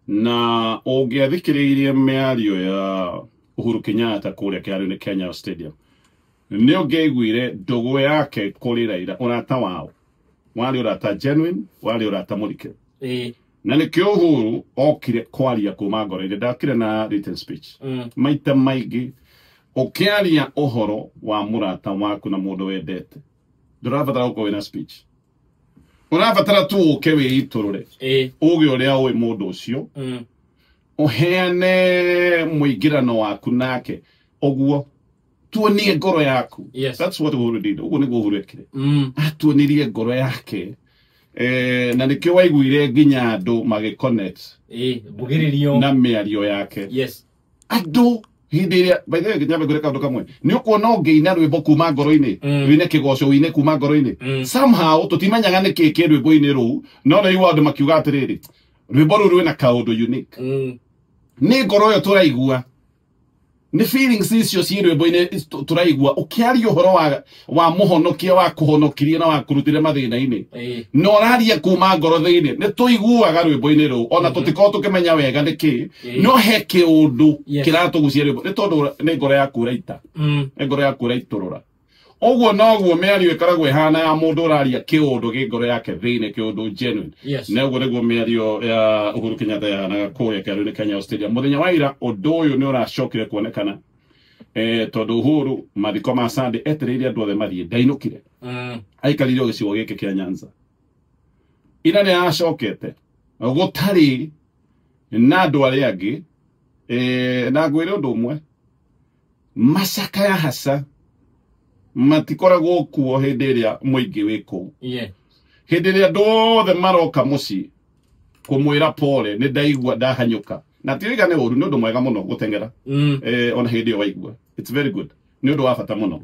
Na ũngĩathikĩrĩirie mĩario ya Uhuru Kenyatta kũrĩa kĩharo-inĩ kĩa Nyayo Stadium, nĩ ũngĩaiguire ndũgũ yake kũrĩ Raila, ũrata wao warĩ ũrata genuine, warĩ ũrata mũrikĩru. Na nĩkĩo Uhuru okire kwaria kuma ngoro-inĩ, ndakire na written speech. Maita maingĩ ũkĩaria ũhoro wa mũrata waku na mũndũ wendete, ndũrabatara gũkorwo wĩna speech, ũrabatara tu ũke wĩitũrũre, ũge ũrĩa ũĩ mũndũ ũcio, ũheane mũingĩrano waku nake, ũguo tuonie ngoro yaku. That's what Uhuru did. Ũguo nĩguo Uhuru ekire. Atuonirie ngoro yake, na nĩkĩo waiguire nginya andũ magĩconnect Mbugĩrĩrio na mĩario yake. Andũ hĩndĩ ĩrĩa, by the way, nyambe ngwĩre kaũndũ kamwe, nĩ ũkuona ũngĩina rwĩmbo kuma ngoro-inĩ, wĩine kĩgoco, wĩine kuma ngoro-inĩ, somehow tũtimenyaga nĩ kĩĩ kĩ rwĩmbo-inĩ rũu, no nĩ igua andũ makiuga atĩrĩrĩ, rwĩmbo rũu rwĩna kaũndũ unique. Nĩ ngoro ĩyo tũraigua, nĩ feelings icio ciĩ rwĩmbo-inĩ tũraigua ũkĩaria ũhoro wa mũhonokia wa kũhonokirie na wa kũrutire mathĩna-inĩ, na ũraria kuma ngoro thĩinĩ, nĩ tũiguaga rwĩmbo-inĩ rũu ona tũtikorwo tũkĩmenya wega nĩ kĩ, no he kĩũndũ kĩratũgucia rwĩmbo, nĩ tondũ nĩ ngoro yaku ũraita, nĩ ngoro yaku ũraitũrũra. Ũguo noguo mĩario ĩkoragwo ĩhana ya mũndũ ũraria kĩũndũ gĩ ngoro yake thĩinĩ, kĩũndũ genuine. Na ũguo nĩguo mĩario ya Uhuru Kenyatta yahanaga kũrĩa kĩharo-inĩ kĩa Nyayo Stadium mũthenya wa ira. Ũndũ ũyũ nĩ ũracokire kuonekana, tondũ Uhuru mathiko ma Sunday etereire andũ othe mathiĩ, ndainũkire. Aikarire o gĩcigo gĩkĩ kĩa Nyanza. Ira nĩ acokete gũtarĩ na andũ arĩa angĩ, na ngwĩre ũndũ ũmwe, macakaya haca matikoragwo kuo hĩndĩ ĩrĩa mũingĩ wĩ kũu. Hĩndĩ ĩrĩa andũ othe maroka mũciĩ kũmwĩra pole, nĩ ndaigua ndahanyũka, na ti oiga nĩ ũru, nĩ ũndũ mwega mũno gũteng'era. Ona hĩndĩ ĩyo waigua, it's very good, nĩ ũndũ wa bata mũno.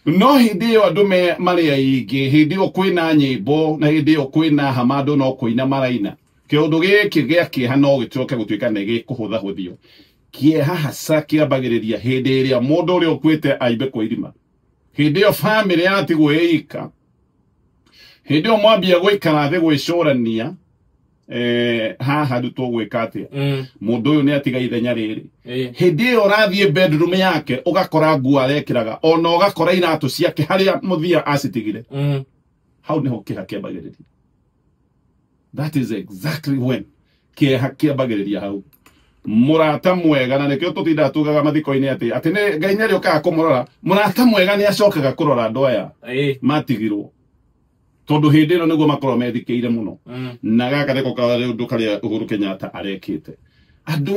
No hĩndĩ ĩyo andũ me marĩ aingĩ, hĩndĩ ĩyo kwĩna nyĩmbo na hĩndĩ ĩyo kwĩna hama, andũ no kũina maraina, kĩũndũ gĩkĩ gĩa kĩeha no gĩcoke gũtuĩka nĩ gĩkũhũthahũthio. Kĩeha haca kĩambagĩrĩria hĩndĩ ĩrĩa mũndũ ũrĩa ũkuĩte aimbĩkwo irima, hĩndĩ ĩyo bamĩrĩ yatigwo ĩika, hĩndĩ ĩyo mwambia gũikara thĩ gwĩcũrania, haha rĩu tũgwĩka atĩa? Mũndũ ũyũ nĩ atiga ithenya rĩrĩ. Hĩndĩ ĩyo ũrathiĩ bedroom yake, ũgakora nguo arekĩraga, ona ũgakora iratũ ciake harĩa mũthia acitigire. Hau nĩho kĩeha kĩambagĩrĩria. That is exactly when kĩeha kĩambagĩrĩria hau. Mũrata mwega, na nĩkĩo tũtindaga tugaga mathiko-inĩ atĩ nĩ Ngai nĩ arĩũkaga kũmũrora, mũrata mwega nĩ acokaga kũrora andũ aya matigirwo, tondũ hĩndĩ ĩno nĩguo makorwo methikĩire mũno. Na gaka nĩko kaũndũ karĩa Uhuru Kenyatta arekĩte. Andũ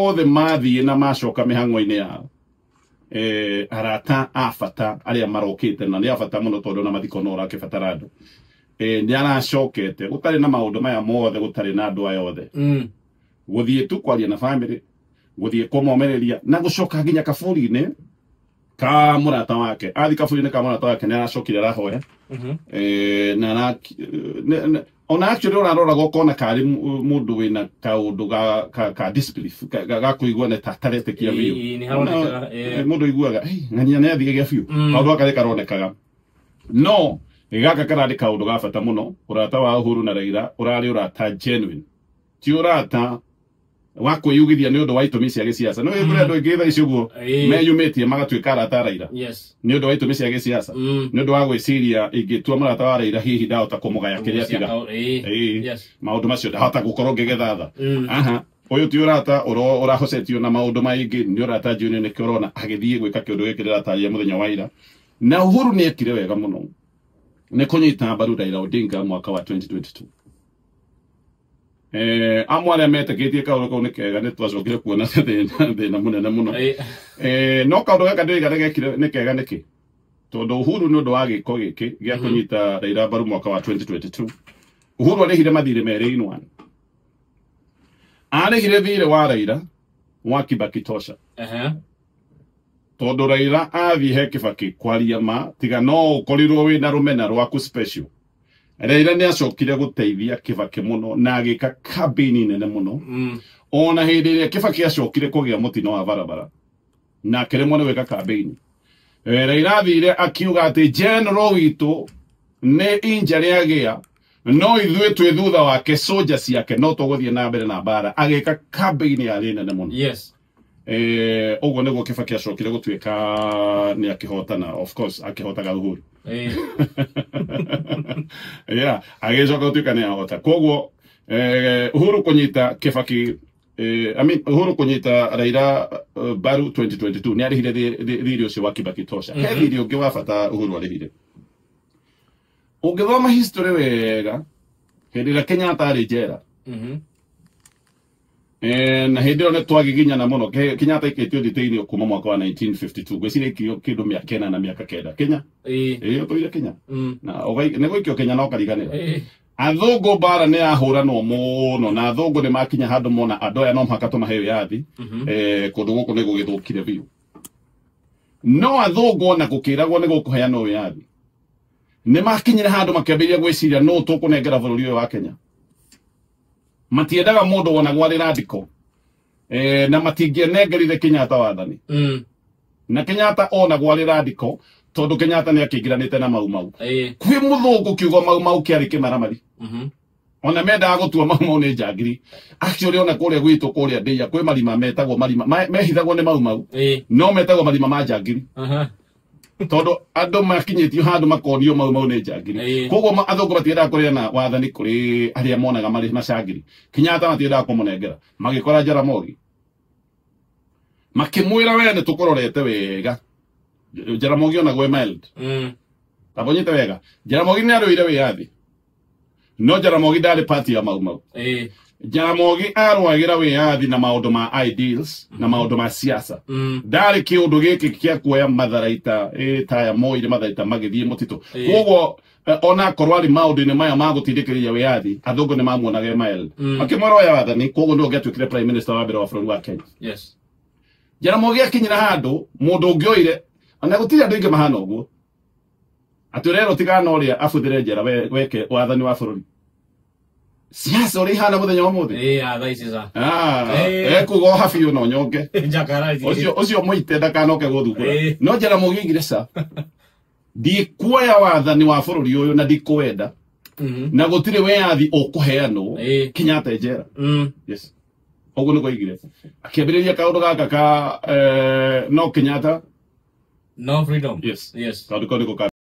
othe mathiĩ na macoka mĩhang'o-inĩ yao, arata a bata arĩa marokĩte, na nĩ a bata mũno tondũ na mathiko no ũrakĩbatara andũ, nĩ aracokete gũtarĩ na maũndũ maya mothe, gũtarĩ na andũ aya othe, gũthiĩ tu kwaria na family, gũthiĩ kũmomereria na gũcoka nginya kaburi-inĩ ka mũrata wake. Athi kaburi-inĩ ka mũrata wake, nĩ aracokire arahoya. Na ona actually ũraroraga ũkona karĩ mũndũ wĩna kaũndũ ka disbelief, ga kũigua nĩ ta ataretĩkia biũ. Ĩĩ, nĩ haronekaga, Mũndũ aiguaga, "Hey, ng'ania nĩ athiĩ biũ." Kaũndũ gaka nĩ karonekaga, no gaka kararĩ kaũndũ ga bata mũno. Ũrata wa Uhuru na Raila ũrarĩ ũrata genuine, ti ũrata wa kwĩyugithia nĩ ũndũ wa itũmi cia gĩciaca. Nĩ kũrĩ andũ aingĩ thaa ici ũguo meyumĩtie magatuĩka arata a Raila nĩ ũndũ wa itũmi cia gĩciaca, nĩ ũndũ wa gwĩciria ingĩtua mũrata wa Raila hihi ndahota kũmũgaya kĩrĩa tiga. Maũndũ macio ndahota gũkorwo ngĩgetha tha. Aha, ũyũ ti ũrata ũrahocetio na maũndũ maingĩ, nĩ ũrata genuine. Nĩkĩo ũrona agĩthiĩ gwĩka kĩũndũ gĩkĩ ndĩratarĩria mũthenya wa ira. Na Uhuru nĩ ekire wega mũno nĩ kũnyita mbaru Raila Odinga mwaka wa 2022. Amwe arĩa metĩkĩtie kaũndũ kau nĩ kega, nĩ twacokire kuona thĩna mũnene mũno. No kaũndũ gaka ndĩroiga nĩ gekire nĩ kega nĩkĩ? Tondũ Uhuru, nĩ ũndũ wa gĩko gĩkĩ gĩa kũnyita Raila mbaru mwaka wa 2022, Uhuru arĩhire mathirĩ merĩ in one. Arĩhire thirĩ wa Raila wa Kibaki Tosha, tondũ Raila athiĩ he Kibaki kwaria ma, tiga no ũkorirwo wĩna rũmena rwaku special, Raila nĩ acokire gũteithia Kibaki mũno na agĩka campaign nene mũno. Ona hĩndĩ ĩrĩa Kibaki acokire kũgĩa mũtino wa barabara na akĩremwo nĩ gwĩka campaign, Raila athire akiuga atĩ general witũ nĩ injury agĩa. No ithuĩ twĩ thutha wake soldier ciake no tũgũthiĩ na mbere na mbara. Agĩka campaign yarĩ nene mũno. Yes. Ũguo nĩguo Kibaki acokire gũtuĩka nĩ akĩhotana, of course akĩhotaga Uhuru. Yeah, agĩcoka gũtuĩka nĩ ahota. Koguo Uhuru kũnyita Kibaki, I mean Uhuru kũnyita Raila mbaru 2022 nĩ arĩhire thirĩ ũcio wa Kibaki tosha. He thirĩ ũngĩ wa bata Uhuru arĩhire. Ũngĩthoma history wega, hĩndĩ ĩrĩa Kenyatta arĩ njera, na hĩndĩ ĩyo nĩ twagiginyana mũno. Kenyatta aikĩtio thitĩ-inĩ kuma mwaka wa 1952, ngwĩciria aikĩrio kĩndũ mĩaka 8 na mĩaka 9 Kenya. Ĩĩ ũtũire Kenya. Na nĩ gũikio Kenya na ũkariganĩra. Athũngũ mbara nĩ yahũranwo mũno, na athũngũ nĩ makinya handũ mona andũ aya no mũhaka tũmahe wĩyathi. Kũndũ gũkũ nĩ gũgĩthũkire biũ. No athũngũ ona gũkĩragwo nĩ gũkũheanwo wĩyathi, nĩ makinyire handũ makĩambĩrĩria gwĩciria nũ tũkũnengera bũrũri ũyũ wa Kenya. Matiendaga mũndũ wonagwo arĩ radical, na matingĩnengerire Kenyatta wathani. Na Kenyatta onagwo arĩ radical tondũ Kenyatta nĩ akĩingĩranĩte na Mau Mau. Kwĩ mũthũngũ kiugo Mau Mau kĩarĩ kĩmaramari. Ona mendaga gũtua Mau Mau nĩ njangiri. Actually ona kũrĩa gwitũ kũrĩa Ndĩia kwĩ marima metagwo marima mehithagwo nĩ Mau Mau. No metagwo marima ma njangiri. Tondũ andũ makinyĩtio handũ makonio Mau Mau nĩ njangiri. Koguo athũngũ matiendaga kũrĩana wathani kũrĩ arĩa monaga marĩ macangiri. Kenyatta matiendaga kũmũnengera. Magĩkora Jaramogi. Makĩmwĩra we nĩ tũkũrorete wega. Jaramogi onagwo e mild. Tabonyite wega. Jaramogi nĩ arũire wĩyathi. No Jaramogi ndarĩ party ya Mau Mau. Jaramogi arũagĩra wĩyathi na maũndũ ma ideals na maũndũ ma siasa. Ndarĩ kĩũndũ gĩkĩ kĩa kuoya matharaita taya moire matharaita magĩthiĩ mũtitũ. Koguo ona akorwo arĩ maũndũ-inĩ maya ma gũtindĩkĩrĩria wĩyathi, athũngũ nĩ mamuonaga e mild. Makĩmwĩra oya wathani, koguo nĩwe ũngĩatuĩkire prime minister wa mbere wa bũrũri wa Kenya. Yes. Jaramogi akinyira handũ mũndũ ũngĩ oire, ona gũtirĩ andũ aingĩ mahana ũguo. Atĩ ũrerwo tigana ũrĩa abuthĩre njera weke wathani wa bũrũri. Siasa ũrĩa ihana mũthenya wa ũmũthĩ. Ekuga oha biũ na ũnyonge. Ũcio mũite ndakanoke gũthumbũra. No Jaramogi oigire ca, ndikuoya wathani wa bũrũri ũyũ na ndikwenda. Na gũtirĩ wĩyathi ũkũheanwo Kenyatta e njera. Yes. Ũguo nĩguo oigire. Akĩambĩrĩria kaũndũ gaka ka no Kenyatta no freedom. Yes. Yes. Kaũndũ kau nĩko.